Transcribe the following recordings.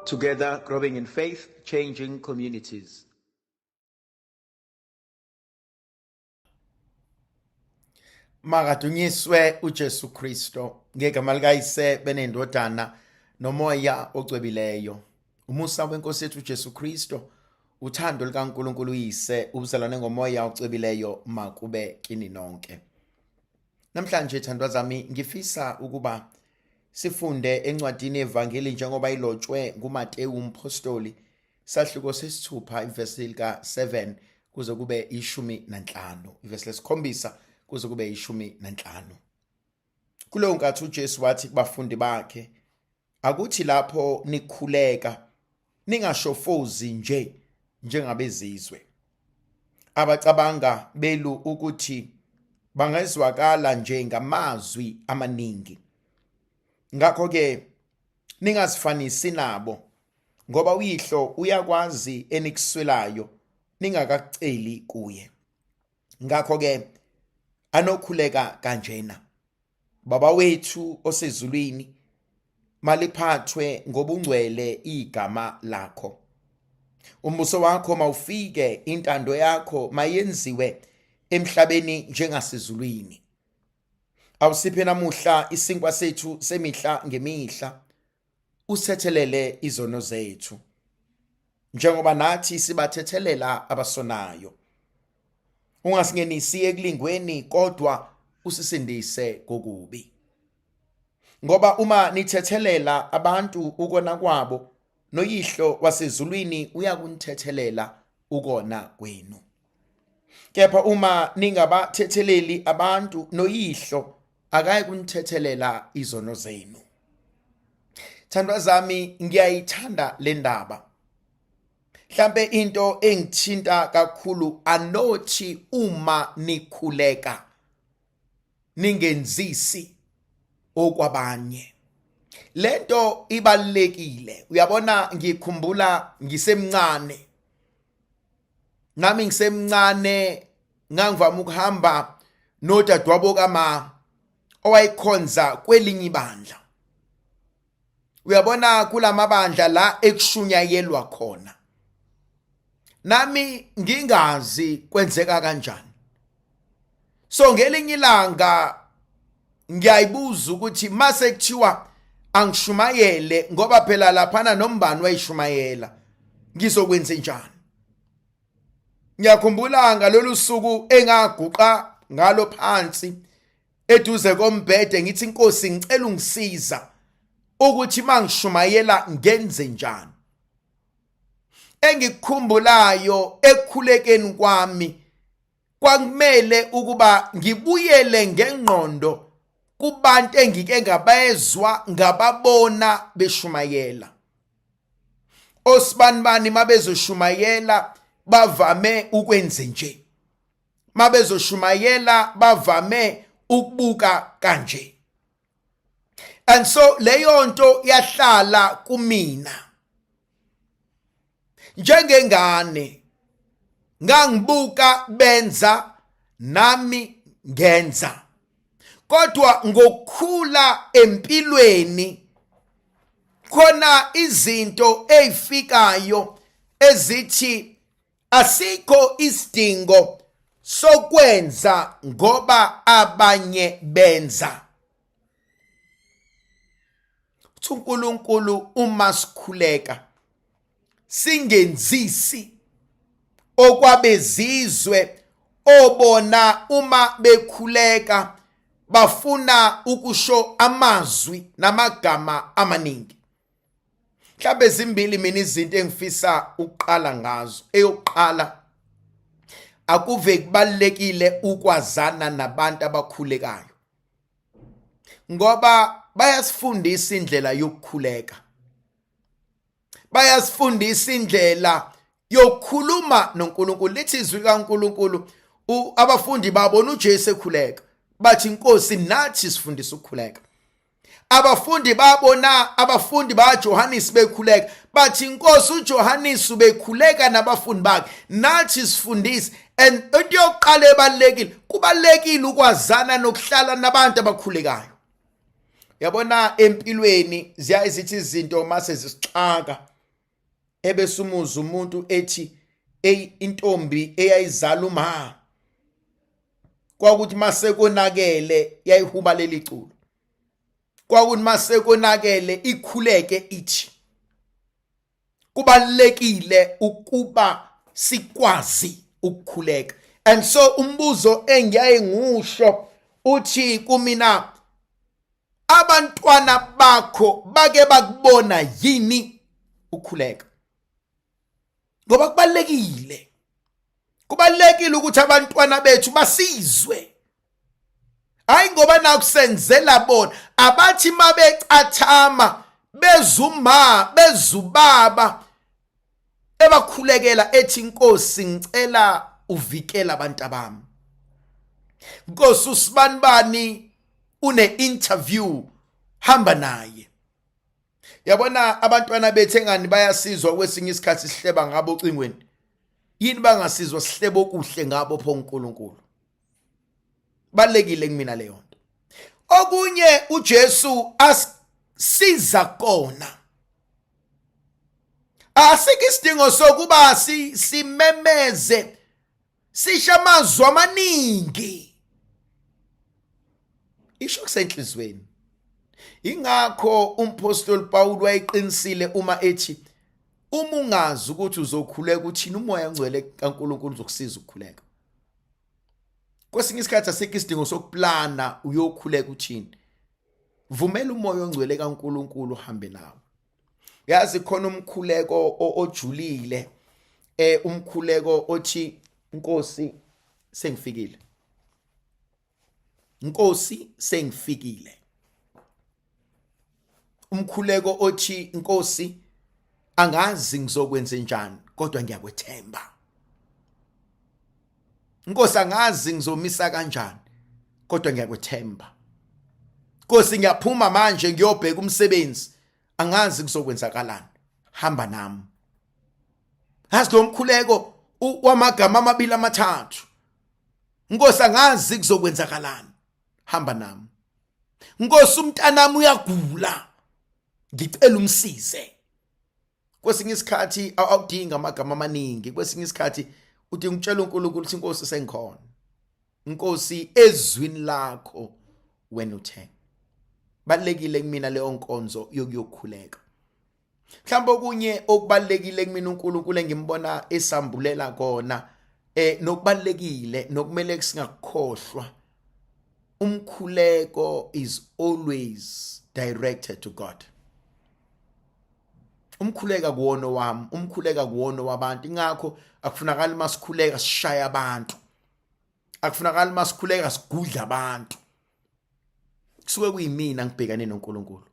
Together, growing in faith, changing communities. Makadunyiswe uJesu Kristo ngegama likaYise benendodana nomoya ocwebileyo. Umusa wenkosi yethu uJesu Kristo, uthando likaNkulunkulu uYise, ubuzalwane ngomoya ocwebileyo makube kini nonke. Namhlanje thandwa zami ngifisa ukuba sifunde encwadini yevangeli njengoba ilotshwe nguMatewu umpostoli sahluko sesithupha ivesi lika-7 kuze kube 15 ivesi lesikhombisa kuze kube 15. Kuleyo nkathi uJesu wathi kubafundi bakhe, akuthi lapho nikhuleka ningashofozi nje njengabezizwe abacabanga belu ukuthi bangezwakala nje ngamazwi amaningi. Ngakho-ke ningazifanisi nabo, ngoba uYihlo uyakwazi enikuswelayo ningakakuceli kuye. Ngakho-ke anokhuleka kanjena: Baba wethu osezulwini, maliphathwe ngobungcwele igama lakho. Umbuso wakho mawufike, intando yakho mayenziwe emhlabeni njengasezulwini. Awusiphe namuhla isinkwa sethu semihla ngemihla, usithethelele izono zethu njengoba nathi sibathethelela abasonayo. Ungasingenisi ekulingweni, kodwa usisindise kokubi. Ngoba uma nithethelela abantu ukona kwabo, noYihlo wasezulwini uyakunithethelela ukona kwenu. Kepha uma ningabathetheleli abantu, noYihlo akayi kunithethelela izono zenu. Thandwa zami, ngiyayithanda le ndaba. Mhlambe into engithinta kakhulu, anothi uma nikhuleka ningenzisi okwabanye. Lento ibalulekile. Uyabona, ngikhumbula ngisemncane, nami ngisemncane ngangivama ukuhamba nodadewabo kama owayekhonza kwelinye ibandla. Uyabona, kulamabandla la ekushunyayelwa khona, nami ngingazi kwenzeka kanjani. So ngelinye ilanga ngiyayibuza ukuthi mase kuthiwa angishumayele, ngoba phela laphana nombani wayishumayela, ngizokwenza njani? Ngiyakhumbula ngalolu suku engaguqa ngalo phansi eduze kombhede, ngithi, Inkosi, ngicela ungisiza ukuthi mangishumayela ngenze njani. Engikukhumbulayo ekukhulekeni kwami, kwakumele ukuba ngibuyele ngengqondo kubantu engike ngabezwa ngababona beshumayela. Osibanibani mabezoshumayela bavame ukwenze nje, mabezoshumayela bavame ukubuka kanje, and so leyo nto yahlala kumina njengengane. Ngangibuka benza, nami ngenza, kodwa ngokukhula empilweni khona izinto ezifikayo ezithi asikho isidingo sokwenza ngoba abanye benza. Uthi uNkulunkulu uma sikhuleka singenzisi okwabezizwe, obona uma bekhuleka bafuna ukusho amazwi namagama amaningi. Mhlawumbe zimbili mina izinto engifisa ukuqala ngazo. Eyokuqala, akuve kubalulekile ukwazana nabantu abakhulekayo, ngoba bayasifundisa indlela yokukhuleka, bayasifundisa indlela yokukhuluma noNkulunkulu. Lithi izwi likaNkulunkulu, abafundi babona uJesu ekhuleka, bathi, Inkosi, nathi sifundisa ukukhuleka. Abafundi babona abafundi baJohannes bekhuleka, bathi, Inkosi, uJohannes ubekhuleka nabafundi bakhe, nathi sifundise. And into yokuqala ebalulekile, kubalulekile ukwazana nokuhlala nabantu abakhulekayo. Yabona, empilweni ziyaye zithi izinto mase zisixaka. Ebese umuza umuntu ethi ey intombi eyayizala uma kwakuthi mase konakele yayihuba leli culo, kwakuthi mase konakele ikhuleke ithi. Kubalekile ukuba sikwazi ukukhuleka. And so umbuzo engiyaye ngusho uthi kumina, abantwana bakho bake bakubona yini ukhuleka? Ngoba kubalekile, kubalekile ukuthi abantwana bethu basizwe. Hayi ngoba nakusenzela bona, abathi mabecathama bezuma bezubaba ebakhulekela ethi Nkosi ngicela uvikele abantu abami, Nkosi usibanibani une interview, hamba naye. Yabona abantwana bethu engani bayasizwa kwesinye isikhathi sihleba ngabo ocingweni, yini bangasizwa sihlebo okuhle ngabo pho uNkulunkulu? Balekile kumina leyo nto. Okunye uJesu asiza kona, asikho isidingo sokuba simemeze sisho amazwi amaningi, isho kusenhlizweni. Ingakho umpostoli Paul wayeqinisile uma ethi uma ungazi ukuthi uzokhuleka uthini, uMoya oNgcwele kaNkulunkulu uzokusiza ukukhuleka. Kwesinye isikhathi asikho isidingo sokuplana uyokhuleka uthini, vumela uMoya oNgcwele kaNkulunkulu uhambe nawe. Yazi khona umkhuleko ojulile, umkhuleko othi Nkosi sengifikile, Nkosi sengifikile, umkhuleko othi Nkosi angazi ngizokwenza njani kodwa ngiyakwethemba, Nkosi angazi ngizomisa kanjani kodwa ngiyakwethemba, Nkosi ngiyaphuma manje ngiyobheka umsebenzi angazi kuzokwenzakalani, hamba nami. Yazi lo mkhuleko wamagama amabili amathathu, Nkosi angazi kuzokwenzakalani, hamba nami. Nkosi umntanami uyagula, ngicela umsize. Kwesinye isikhathi awudingi amagama amaningi, kwesinye isikhathi udinga ukutshela uNkulunkulu ukuthi Nkosi sengikhona, Nkosi ezwini lakho wena uthe. Balekile kumina leyo nkonzo yokuyokhuleka. Mhlawumbe okunye okubalekile kumina uNkulunkulu engimbona esambulela kona, nokubalekile nokumele singakukhohlwa, umkhuleko is always directed to God. Umkhuleka kuwona wami, umkhuleka kuwona wabantu. Ingakho akufunakali masikhuleka sishaya abantu, akufunakali masikhuleka sigudla abantu. Kusuke kuyimina ngibhekane noNkulunkulu.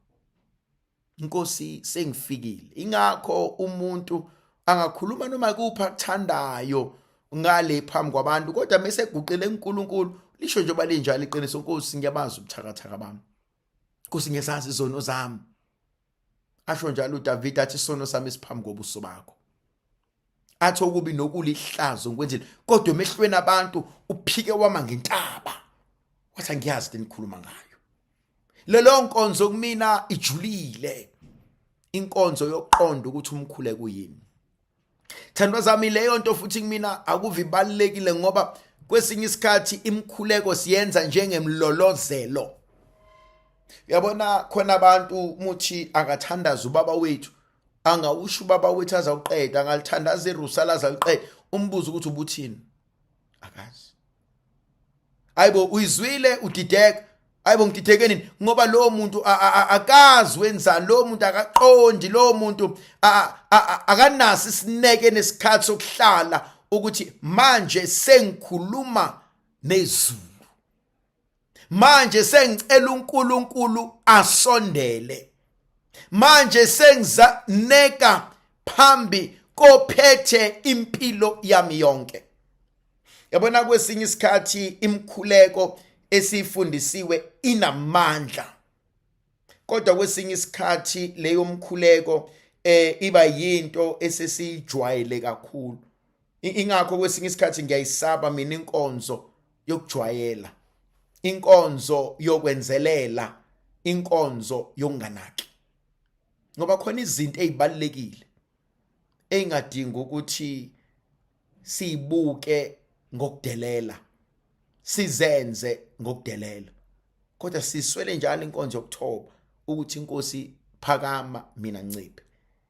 Inkosi sengifikile. Ingakho umuntu angakhuluma noma kuphi akuthandayo ngale phambi kwabantu, kodwa mase eguqile kuNkulunkulu lisho njengoba linjalo iqiniso, Nkosi ngiyabazi ubuthakathaka bami, Nkosi ngiyazazi izono zami. Asho njalo uDavid athi isono sami siphambi kobuso bakho, athi okubi nokulihlazo ngikwenzile, kodwa emehlweni abantu uphike wama ngentaba, wathi angiyazi into enikhuluma ngayo. Lelo nkonzo kumina ijulile, inkonzo yokuqonda ukuthi umkhuleko uyini. Thandwa zami, leyo nto futhi kumina akuve ibalulekile, ngoba kwesinye isikhathi imikhuleko siyenza njengemlolozelo. Uyabona khona abantu muthi akathandaza ubaba wethu, angawusho ubaba wethu azawuqeda, angalithandaza irusala azaliqeda, umbuzo ukuthi ubuthini, akazi. Ayibo uyizwile udideka, ayibo ngidideke nini? Ngoba lowo muntu akazi wenzani, lowo muntu akaqondi, lowo muntu akanaso isineke nesikhathi sokuhlala ukuthi manje sengikhuluma nezulu, manje sengicela uNkulunkulu asondele, manje sengizaneka phambi kophethe impilo yami yonke. Yabona kwesinye isikhathi imikhuleko esifundisiwe inamandla, kodwa kwesinye isikhathi leyo mkhuleko iba yinto esesiyijwayele kakhulu. Ingakho kwesinye isikhathi ngiyayisaba mina inkonzo yokujwayela, inkonzo yokwenzelela, inkonzo yokunganaki, ngoba khona izinto ezibalulekile. engadingi ukuthi sibuke ngokudelela sizenze ngokudelela kodwa siswele njalo inkonzo yokuthoba ukuthi inkosi phakama mina nciphe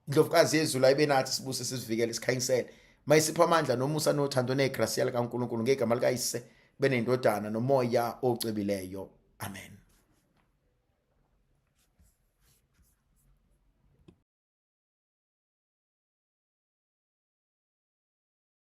indlovukazi yezulu ayibe nathi sibuse sizivikele sikhanyisele mayisipha amandla nomusa nothando negrasiya likaNkulunkulu ngegama likayise benendodana nomoya ocwebileyo amen.